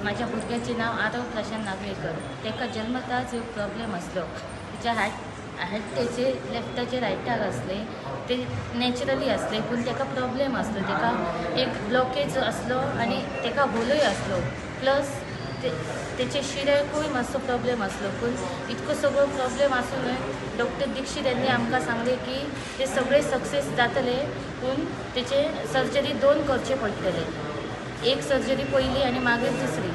माझ्या भुरग्याचें नांव आरव प्रशांत नागवेकर. ताका जल्मताच एक प्रॉब्लेम आसलो. तेच्या हार्ट हार्ट तेचे लेफ्टाचे रायटाक आसले. ते नॅचरली आसले, पूण ताका प्रॉब्लेम आसलो. ताका एक ब्लॉकेज आसलो आनी ताका होलूय आसलो. प्लस ते तेचे शिऱ्याकूय मातसो प्रॉब्लेम आसलो. पूण इतको सगळो प्रॉब्लेम आसुनूय डॉक्टर दीक्षित यांनी आमकां सांगलें की ते सगळे सक्सेस जातले, पूण तेचे सर्जरी दोन करचे पडटले, एक सर्जरी पयली आनी मागीर दुसरी.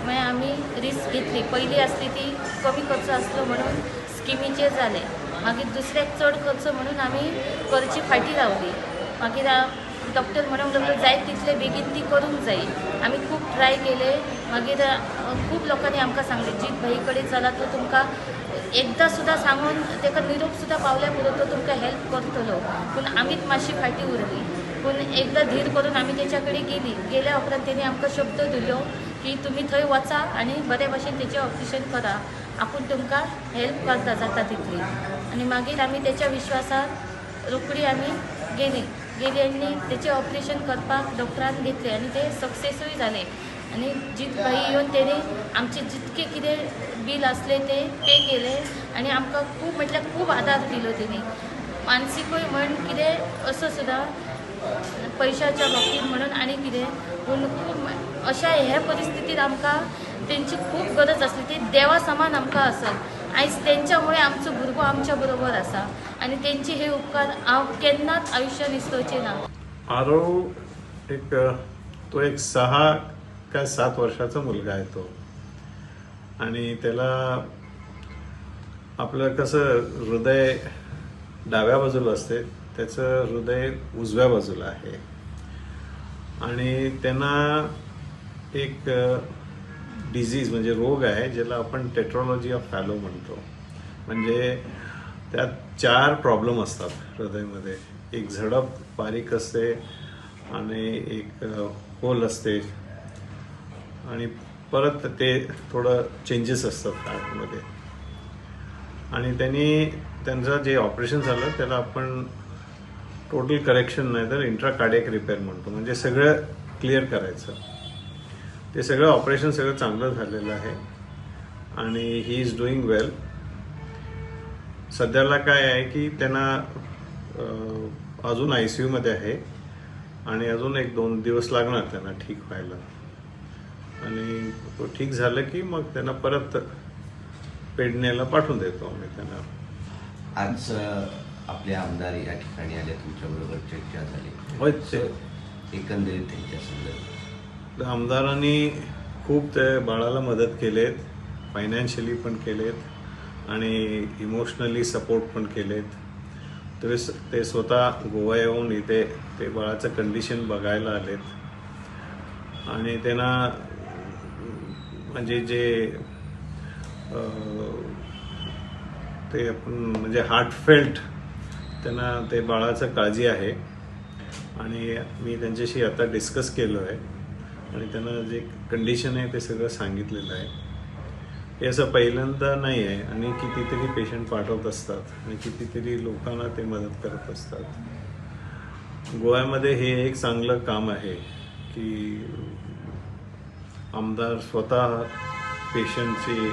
मागीर आमी रिस्क घेतली. पयली आसली ती कमी खर्च आसलो म्हणून स्किमीचेर जालें. मागीर दुसऱ्याक चड खर्च म्हणून आमी करची फाटीं रावली. मागीर डॉक्टर म्हणूंक लागलो, जाय तितले बेगीन ती करूंक जाय. आमी खूब ट्राय केले. मागीर खूब लोकांनी आमकां सांगलें, जीत भाई कडेन चला, तो तुमकां एकदां सुद्दां सांगून ताका निरोप सुद्दां पावल्या पुरो, तो तुमकां हेल्प करतलो. पूण आमीच मातशी फाटीं उरली. पूण एकदां धीर करून आमी तेच्या कडेन गेली. गेल्या उपरांत तेणी आमकां शब्द दिलो की तुमी थंय वचा आनी बरे भशेन तेचें ऑपरेशन करा, आपूण तुमकां हेल्प करता जाता तितली. आनी मागीर आमी तेच्या विश्वासार रोखडी आमी गेली. गेली आनी तेचें ऑपरेशन करपाक डॉक्टरान घेतलें आनी ते सक्सेसूय जालें. आनी जीत भाई येवन तेणी आमचे जितके कितें बील आसले ते पे केले आनी आमकां खूब म्हटल्यार खूब आदार दिलो तेणी, मानसिकूय म्हण, कितें असो सुद्दां, पयशाच्या बाबतींत म्हणून आनी कितें. पूण खूब अशा ह्या परिस्थितीत आमकां तेंची खूब गरज आसली. ती देवा समान आमकां आसत. आयज तेंच्यामुळे आमचो भुरगो आमच्या बरोबर आसा आनी तेंचे हे उपकार हांव केन्नाच आयुश्यान विसरचें ना. आरव एक, तो एक 6 काय 7 वर्षाचा मुलगा आहे तो. आणि त्याला आपलं कसं हृदय डाव्या बाजूला असते, त्याचं हृदय उजव्या बाजूला आहे. आणि त्यांना एक डिझीज म्हणजे रोग आहे, ज्याला आपण टेट्रॉलॉजी ऑफ फॅलो म्हणतो. म्हणजे त्यात चार प्रॉब्लेम असतात हृदयामध्ये. एक झडप बारीक असते आणि एक होल असते आणि परत ते थोडं चेंजेस असतात हार्टमध्ये. आणि त्यांनी त्यांचं जे ऑपरेशन झालं, त्याला आपण टोटल करेक्शन नाही तर इंट्रा कार्डियक रिपेअर म्हणतो, म्हणजे सगळं क्लिअर करायचं. ते सगळं ऑपरेशन सगळं चांगलं झालेलं आहे आणि he is doing well. सध्याला काय आहे की त्यांना अजून आयसीयूमध्ये आहे आणि अजून एक दोन दिवस लागणार त्यांना ठीक व्हायला. आणि तो ठीक झालं की मग त्यांना परत पेडण्याला पाठवून देतो आम्ही त्यांना. आज आपले आमदार या ठिकाणी आले, तुमच्याबरोबर चर्चा झाली. होय, ते एकंदरीत त्यांच्या संदर्भात? आमदारांनी खूप ते बाळाला मदत केलेत, फायनान्शियली पण केलेत आणि इमोशनली सपोर्ट पण केलेत. ते ते स्वतः गोवा येऊन इथे ते बाळाचं कंडिशन बघायला आलेत. आणि त्यांना म्हणजे जे ते आपण म्हणजे हार्टफेल्ट त्यांना ते बाळाचं काळजी आहे. आणि मी त्यांच्याशी आता डिस्कस केलं आहे आणि त्यांना जे कंडिशन आहे ते सगळं सांगितलेलं आहे. हे असं पहिल्यांदा नाही आहे आणि कितीतरी पेशंट पाठवत असतात आणि कितीतरी लोकांना ते मदत करत असतात. गोव्यामध्ये हे एक चांगलं काम आहे की आमदार स्वतः पेशंटची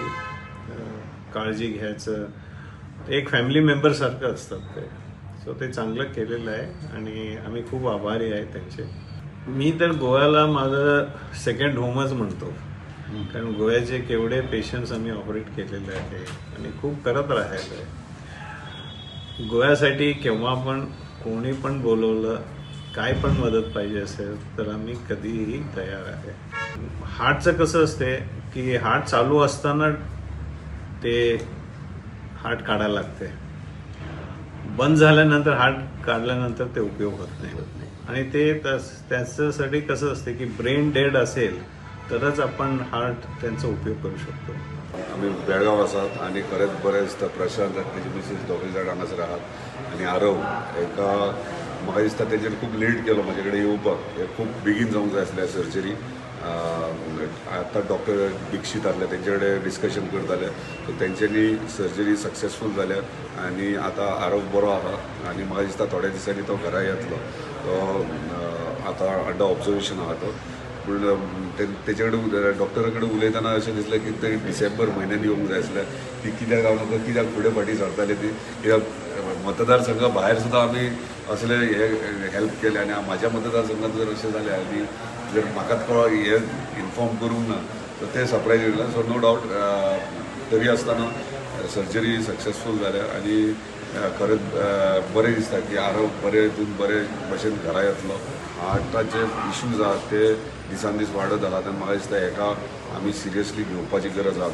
काळजी घ्यायचं, एक फॅमिली मेंबरसारखं असतात ते. सो ते चांगलं केलेलं आहे आणि आम्ही खूप आभारी आहे त्यांचे. मी तर गोव्याला माझं सेकंड होमच म्हणतो, कारण गोव्याचे केवढे पेशंट्स आम्ही ऑपरेट केलेले आहे आणि खूप करत राहिलो आहे. गोव्यासाठी केव्हा पण कोणी पण बोलवलं, काय पण मदत पाहिजे असेल तर आम्ही कधीही तयार आहे. हार्टचं कसं असते की हार्ट चालू असताना ते हार्ट काढायला लागते. बंद झाल्यानंतर, हार्ट काढल्यानंतर ते उपयोग होत नाही. होत नाही. आणि ते त्याच्यासाठी कसं असते की ब्रेन डेड असेल तरच आपण हार्ट त्यांचा उपयोग करू शकतो. आमी बेळगांव आसात आनी खरेंच बरें दिसता. प्रशांत आनी तेजी मिसीस दोगूय जाण हांगासर आहात आनी आरव हेका म्हाका दिसता तेंच्यांनी खूब लेट केलो म्हाजे कडेन येवपाक. हे खूब बेगीन जावंक जाय आसलें सर्जरी. आतां डॉक्टर दीक्षीत आसले, तेंचे कडेन डिस्कशन करताले, सो तेंच्यांनी सर्जरी सक्सेसफूल जाल्या आनी आतां आरव बरो आहा आनी म्हाका दिसता थोड्या दिसांनी तो घरा येतलो. तो आतां अंडर ऑब्जर्वेशन आहा तो. पूण तेचे कडेन डॉक्टरा कडेन उलयतना अशें दिसलें की ते डिसेंबर म्हयन्यान येवंक जाय आसलें. ती कित्याक गावना, कित्याक फुडें फाटीं सरताली ती, कित्याक मतदारसंघा भायर सुद्दां आमी असले हे हेल्प केले आनी म्हाज्या मतदारसंघात जर अशें जालें आनी जर म्हाकाच कळ्ळो हे इन्फॉर्म करूंक ना सो ते सरप्रायज येयलें. सो नो डावट तरी आसतना सर्जरी सक्सेसफूल जाल्या आनी खरेंच बरें दिसता की आरव बरे हितून बरे भशेन घरा येतलो. हार्टाचे इश्यूज आहात ते दिसान दीस वाडत आहात आनी म्हाका दिसता हेका आमी सिरियसली घेवपाची गरज आहा.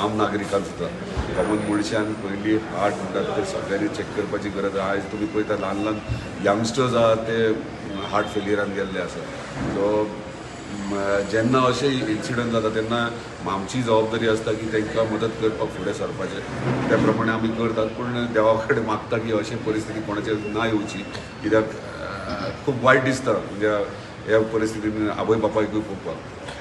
आम नागरिकान सुद्दां कॉमन मनशान पयलीं हार्ट म्हणटात ते सगळ्यांनी चॅक करपाची गरज आहा. आयज तुमी पळयता ल्हान ल्हान यंगस्टर्स आहात ते हार्ट फेलियरान गेल्ले आसात. सो जेन्ना अशे इन्सिडंट जाता तेन्ना आमची जबाबदारी आसता की तांकां मदत करपाक फुडें सरपाचें, त्या प्रमाणे आमी करतात. पूण देवा कडेन मागता की अशें परिस्थिती कोणाचेर ना येवची, कित्याक खूब वायट दिसता म्हणजे ह्या परिस्थितीन आवय बापायकूय पळोवपाक.